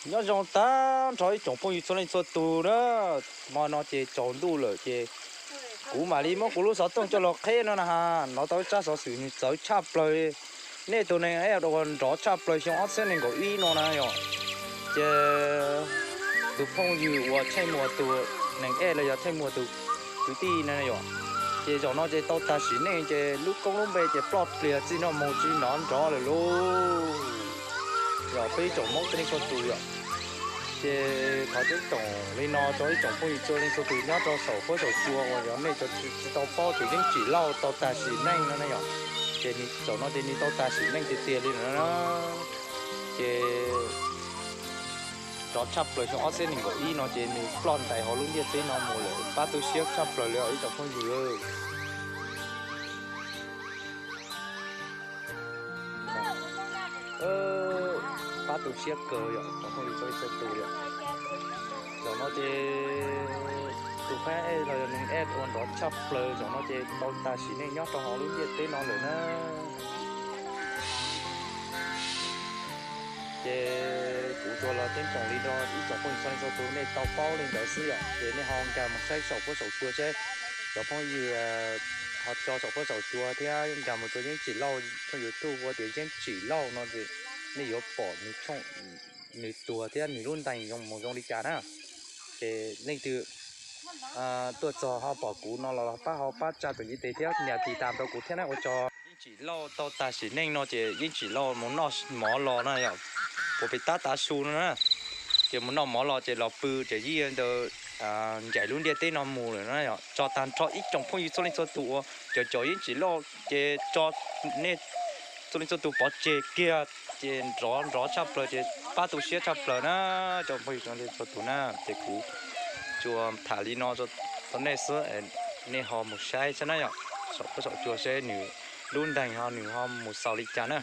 Nyob zoo tag nrho ib tsoom phooj ywg txhua leej txhua tus na. Hmo no ces tsaus ntuj lawm ces kuv mam li muab kuv lub xov tooj coj los qheb no na ha. Hnov tau ib tsab xov xwm nws txawv tshaj plaws li. Nej tus neeg ej uas nrov tshaj plaws xyoo ob txhiab nees nkaum ib no na yom. Ces tus phooj ywg uas Tsheej Muas tus neeg ej los yog Tsheej Muas tus kwv tij na yom. Ces zaum no ces tau tag sim neej ces lub koob lub npe ces ploj plias txij no mus tsis hnov nrov lawm lauj. Yog peb ib tsoom Hmoob txhua leej txhua tus yom. Ces thov ceeb toom li no rau ib tsoom phooj ywg txhua leej txhua tus nyob rau saum huab saum cua uas yog nej tsis tau paub tias Yeeb Tsim Lauj tau tag sim neej no na yom. Ces zaum no ces nws tau tag sim neej tiag tiag li no na. Ces nrov tshaj plaws xyoo ob txhiab nees nkaum ib no ces nws ploj ntais hauv lub ntiaj teb no mus lawm, pab tu siab tshaj plaws li os ib tsoom phooj ywg. Pab tu siab kawg yom tsoom phooj ywg txhua leej txhua tus yom. Zaum no ces tus phab ej los yog neeg ej uas nrov tshaj plaws zaum no ces tau tag sim neej nyob rau hauv lub ntiaj teb no lawm na. Ces kuv tsuas los ceeb toom li no ib tsoom phooj ywg txhua leej txhua tus nej tau paub li ntawd xwb yom. Ces nej ho nkag mus saib saum huab saum cua seb cov phooj ywg ho tso saum huab saum cua thiab nkag mus rau Yeeb Tsim Lauj tshooj YouTube hu tias Yeeb Tsim Lauj no ces nej yuav pom nws tshooj, nws tuag thiab nws lub ntees zoo mus zoo li cas na. Ces leej twg tuaj txog ho pom kuv no los pab ho pab tsa tus ntiv tes thiab nias tiv tam rau kuv thiab na ua tsaug. Yeej Tsim Lauj tau tag sim neej no ces Yeej Tsim Lauj mus noj mov los na yom, puas pem tab tav su no na. Ces mus noj mov los ces los pw ces yeej ntawd ncaim lub ntiaj teb no mus lawm na yom. Tso tag nrho ib tsoom phooj ywg txhua leej txhua tus uas cov cov Yeej Tsim Lauj ces tso nej txhua leej txhua tus pov tseg kiag. Ces nrov nrov tshaj plaws ces pab tu siab tshaj plaws na. Tsoom phooj ywg txhua leej txhua tus na ces kuv tsuas tham li no rau nej xwb, nej ho mus saib saib na yom, saum huab saum cua seb nws lub ntees ho nws ho mus xaus li cas na.